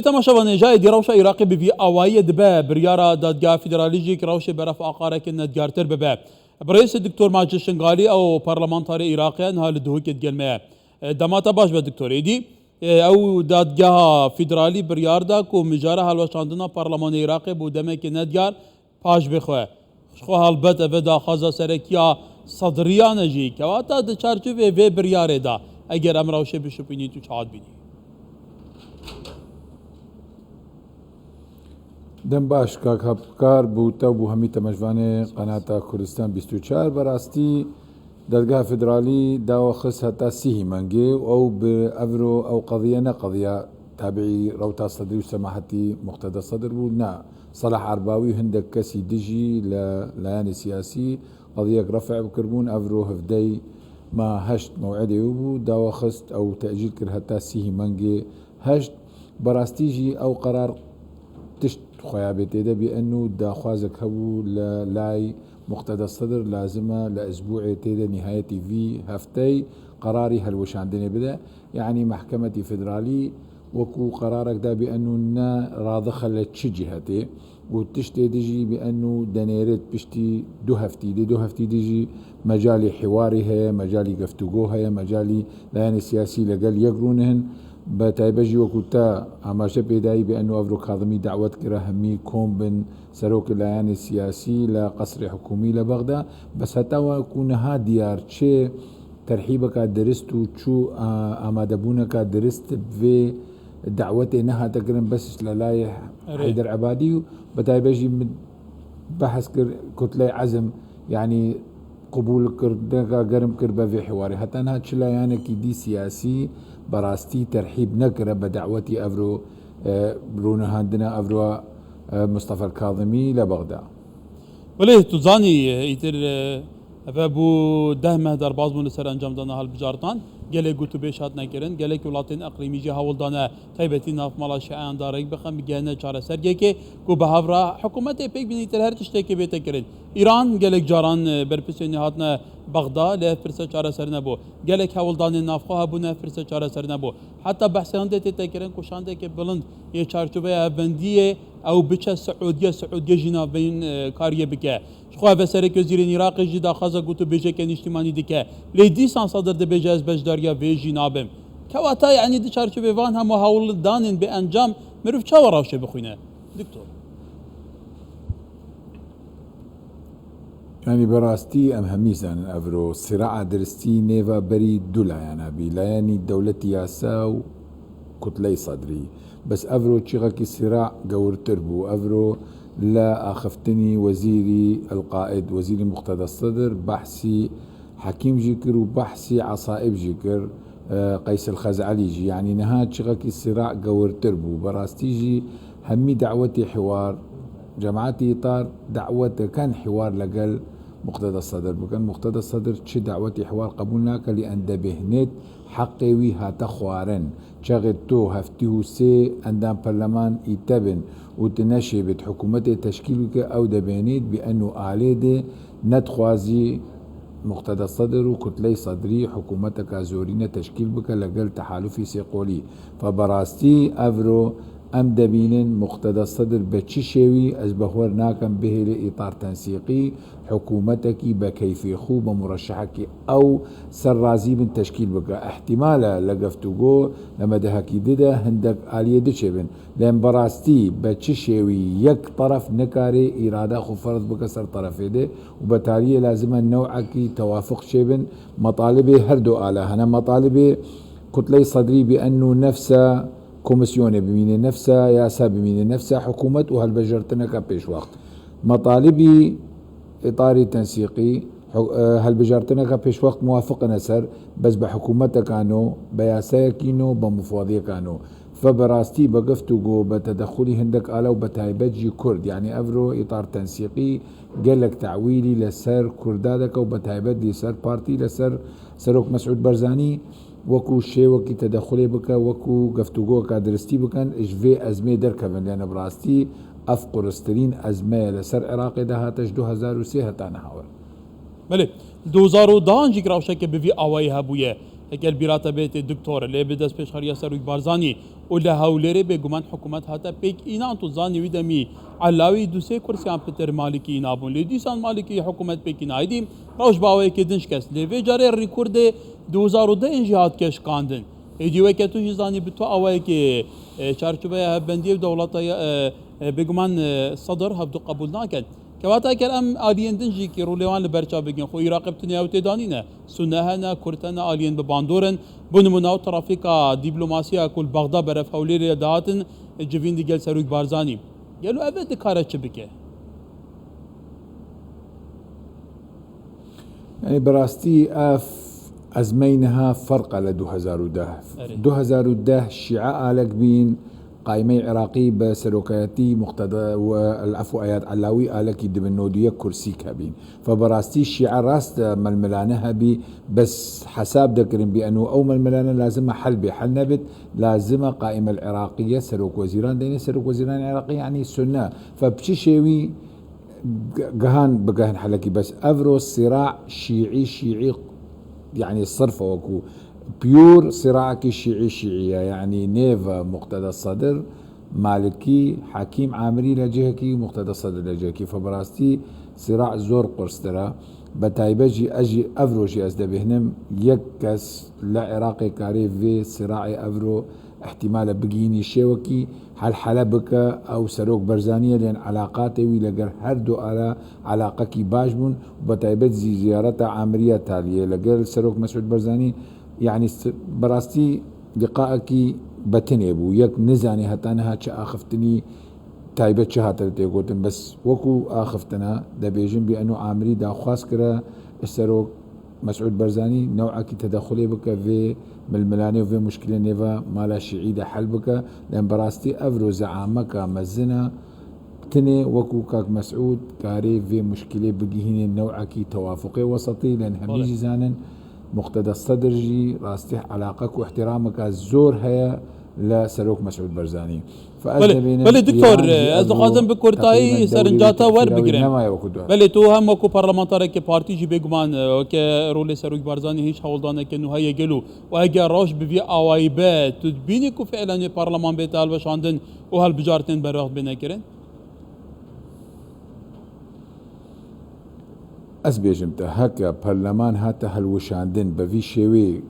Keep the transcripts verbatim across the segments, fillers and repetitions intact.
Temaşevanê, ca êdî rewşa Iraqê bi vî awayî dibe, biryara Dadgeha Federalî jî ki rewşê beref aqareke nediyartir bibe. Birêz Doktor Macid Şingalî ew parlamentarê Iraqê ye, niha li Duhokê digel me ye. E, dema te baş be Doktor. Êdî, e, ew Dadgeha Federalî biryar da ku mijara hilweşandina Parlemanê Iraqê bo demekê nediyar paş bixwe. Ji xwe helbet ev daxwaza serekiya Sedriyan e jî. Kewata di çarçovê vê biryarê de eger em rewşê bişopînî tu çawa dibînî? Dem baş, kak Hepkar, bo te û bo hemî temajvanê qenata Kurdistan bîst û çar. Berastî, Dadgeha Federalî dawa xist heta sîhî mengê û ew bi evro ew qediye ne qediya tabiî rewta Sedrî û semahetî Muqteda Sedr bû, ne. Selah Erbawî û hindek kesî dijî li layanê siyasî qediyek refê bikiribûn. Evro hevdeyê meha heşt mewedê wî bû, dawa xist ew tecîl kir heta sîhî mengê heşt. Berastî jî ew qerar tişt xweya bê tê de bî, enû daxwazek hebû li lay Muqteda Sedr, lazim e li ezbûê tê de nîhayetî vî hefteyê qerarî helweşandinê bide. Yanî Mehkemetî Federalî wekû qerarek dabî enû ne radixe li çi cihetê û tiştê dijî bî enû denêrit piştî du heftî, dê du heftî dijî mecalî hiwarî heye, mecalî geftûgo heye, mecalî layanê siyasî legel yek rûnihin. Bi taybet jî wekû te amaje pê dayî bî enû evro Kazimî dawet kire hemî kom bin serokê layanê siyasî li qesrê hikûmî li Bexda. Bes heta wekû niha diyar çi terhîbeka dirist û çû, a, amadebûneka dirist vê dawetê nehate kirin, bes ji lelayê Erê. Heyder Ebadî û bi taybet jî min behs kir Kutley Ezm, yanî qebûlkirineka germ kir be vê hiwarê. Heta niha çi layanekî dî siyasî berastî terhîb nekire be dawetî evro, e, rûnihandina evro, e, Mustafa Kazimî li Bexda. Belê, tu zanî, îtir, e, eve bû deh meh derbas bûn li ser encamdana hilbijartinan. Gelek gotûbêj hatine kirin, gelek welatên eqlîmî jî hewl dane taybetî nav mala şiayan de rêk bixin, bigihine çareseriyekê ku bi hev re hikûmetê pêk bîne, îtir her tiştekê bête kirin. Îran gelek caran, e, berpirsên wî hatine Bexda, lê ev pirse çareser nebû. Gelek hewldanên navxwe hebûne, ev pirse çareser nebû. Heta behsê hindê tête kirin ku şandeke bilind yê çarçoveya hevbendiyê ew biçe Siûdiye, Siûdiye jî navbeyên, e, kariyê bike. Ji xwe ve Serekwezîrên Iraqê jî daxwaza gotûbêjeke niştîmanî dike. Lê dîsan Sedir dibêje, ez beşdariya vê jî nabim. Kewata, yanî di çarçovê van hemû hewldanên bêencam mirov çawa rewşê bixwîne? Doktor. Yanî bi rastî em hemî zanin evro sîraa diristî nêva berî du layana bî. Layanî dewletî yasa û Kutley Sedrî. Bes evro çîxekî sîra gewirtir bû. Evro li axiftinî wezîrî El-Qaid, wezîrî Muqteda Sedr, behsî Hekîm jî kir û behsî Esaib jî kir, e, Qeys El-Xezalî jî. Yanî niha çîxekî sîra gewirtir bû. Berastî jî hemî dawetê hiwar, cemaetî îtar dawet dikin hiwar legel Muqteda Sedr bikin. Muqteda Sedr çi dawetî hiwar qebûl nake, lê em dibêhnêt heqê wî hate xwarin. Çaxê tu heftî û sê endam perleman î te bin û tu neşêbit hikûmetê teşkîl bike, ew dibêhnêt bi enû alê de nedixwazî Muqteda Sedr û Kutley Sedrî hikûmeteka zorîne teşkîl bike legel tehalufî sêqolî. Fe berastî evro em dibînin Muqteda Sedr bi çi şêwî, ez bawer nakim bihêle îtar tensîqî, hikûmetekî bi keyfê xwe, bi mureşehekî ew ser razî bin teşkîl bike. Îhtîmal e li geftûgo, li medehekî di de hindek aliyê di çêbin. Lê em berastî bi çi şêwî yek teref nikare îrada xwe ferz bike ser terefê de û bi taliyê lazim e newekî tewafiq çêbin. Metalibê her du ala hene. Metalibê Kutley Sedrî bi enû nefsa komîsyonê bimîne, nefsa yasa bimîne, nefsa hikûmet û hilbijartineke pêşwext. Metalibî îtarî tensîqî, hû-, e, hilbijartineke pêşwext muwafiq ne ser, bes bi hikûmeteka nû, bi yasayekî nû, bi mufadiyeka nû. Fe bi rastî bi geftûgo, bi tedexulî hindek ala û bi taybet jî Kurd, yanî evro îtar tensîqî gelek tewîlî li ser Kurda dike û bi taybet li ser partî, li ser Serok Mesûd Barzanî wekû şêwekî tedexulê bike, wekû geftûgoyeka diristî bikin, ji vê ezmê derkevin. Lê bi rastî ev quristirîn ezme ye li ser Iraqê de hate ji du hezar û sê heta niha we. Belê, li du hezar û dehan jî rewşeke bi vî awayî hebûye. Heger bîra te bêtê doktor, lê bi destpêşxeriya Serok Barzanî û li Hewlêrê bêguman hikûmet hate pêk înan. Tu zanî wî demî Elawî du sê kursiyan pitir Malîkî îna bûn. Lê dîsan Malîkî hikûmet pêk îna. Êdî rewş bi awayekê din şikest. Lê vê carê rîkordê du hezar û deh jî hat keşkandin. Êdî weke tu jî zanî bi tu awayekê, e, çarçoveya hevbendiyê û dewleta ya, e, e, bêguman, e, Sedr hevdu qebûl nakin. Kevata eger em aliyên din jî kî rolê wan li ber çav bigin, xwe Iraqê bi tinê ew tê danîne. Sunne hene, Kurd hene, aliyên bi bandor in. Bo nimûne ew trafîka dîplomasiya ku li Bexda berev Hewlêrê dihatin, civîn digel Serok Barzanî. Gelo ev dikare çi bike? Yani bi rastî ev ezmeyniha ferq e li du hezar û deh. Erê. Du hezar û deh şîe alek bîn, Qaîmey Iraqî bi serokayetî Muqteda û el-Efû Eyad Elawî alekî dibin nodî yek kursîk hebîn. Fe bi rastî şîe rast e melmilane hebî, bes hesab dekirin bî eno ew melmilane lazim e hel bê, hel nebit, lazim e qaîme el-Iraqiye serok wezîran deyne, serok wezîran Iraqî yanî sunne. Fe bi çi şêwî ge-, gehan bigehin helekî, bes evro sira şîî şîî yanî sirf e wekû piyûr siraekî şîî şîî ye, yanî nêv e Muqteda Sedir, Malikî, Hekîm Amirî li cihekî û Muqteda Sedir li cihekî. Fe bi rastî sira zor qurstir e. Bi taybet jî ez jî ev rojî ez dibêhnim, yek kes li Iraqê karê vê siraê evro ihtimale bigihînî şêwekî helhele bike. Ew Serok Barzanî ye, lên elaqatê wî li gel her du ala elaqekî baş bûn û bi taybet zî ziyareta Amiriya taliyê li gel Serok Mesûd Barzanî, yanî s-, bi rastî liqaekî betinê bû. Yek nizanî heta niha çi axiftinî taybet çi hatine têgotin. Bes wekû axiftina dibêjin bî eno Amirî daxwaz kire ji Serok Mesûd Barzanî newekî tedexulê bike vê milmilanê û vê muşkilê nêva mala şîî de hel bike. Lên bi rastî evro zeameka mezin e. Tinê wekû kak Mesûd karê vê muşkilê bigihînê newekî tewafuqê wesetî, lên hemî Belê. jî zanin Muqteda Sedir jî rastî elaqek û ihtirameka zor heye li Serok Mesûd Barzanî. Fe ez Belê, dibînim belê, doktor, Îran jî ez ev dixwazim bi kurtayî teqrîben serincata dewrê wer tevîra wî bigire. Nemaye wekû dua. Belê, tu hem wekû parlamentarekê partî jî bêguman, e, weke rolê Serok Barzanî hîç hewldaneke nû heye gelo. Û eger rewş bi vî awayî be, tu dibînî ku fiilen wê parleman bête hilweşandin û hilbijartin berwext bêne kirin? Ez bêjim te, heke parleman hate hilweşandin bi vî şêwê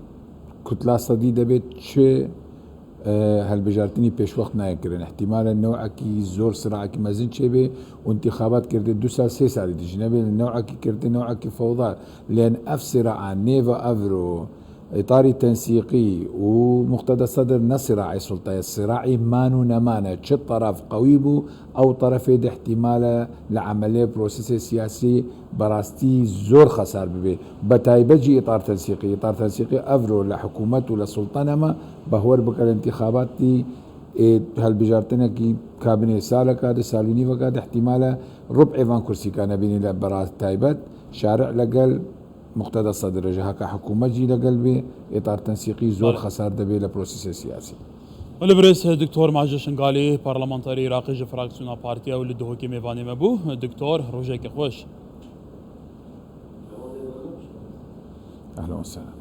kutla sedî debê çi, e, hilbijartinî pêşwext nayê kirin. Îhtîmal e newekî zor siraekî mezin çêbê û întîxabat girtê du sal, sê salî dî jî nebê, newekî girtê newekî fewda. Lên ev sira a nêva evro, îtarî tensîqî û Muqteda Sedr ne siraê sultayê, siraê man û neman e. Çi teref qewî bû, ew terefê de îhtîmal e li emelê prosesê siyasî bi rastî zor xesar bibê. Bi taybet jî îtar tensîqî. Îtar tensîqî evro li hikûmet û li sulta nema, behwer bike li întîxabatî ê hilbijartinekî kabinê saleka de, sal û nîveka de îhtîmal e rub'ê van kursîka nebînî li bi ra-, taybet. Şari'le gel Muqteda Sedir e, ji heka hikûmet jî li gel bê, êtar tensîqî zor Belê. xesar dibê li prosesê siyasî. Belê birêz Doktor Mace Şingalî, parlamenterê Iraqê ji fraksiyona Partiya û li Duhokê mêvanê me bû. Doktor, rojeke xweş. Ehlen we sehlen.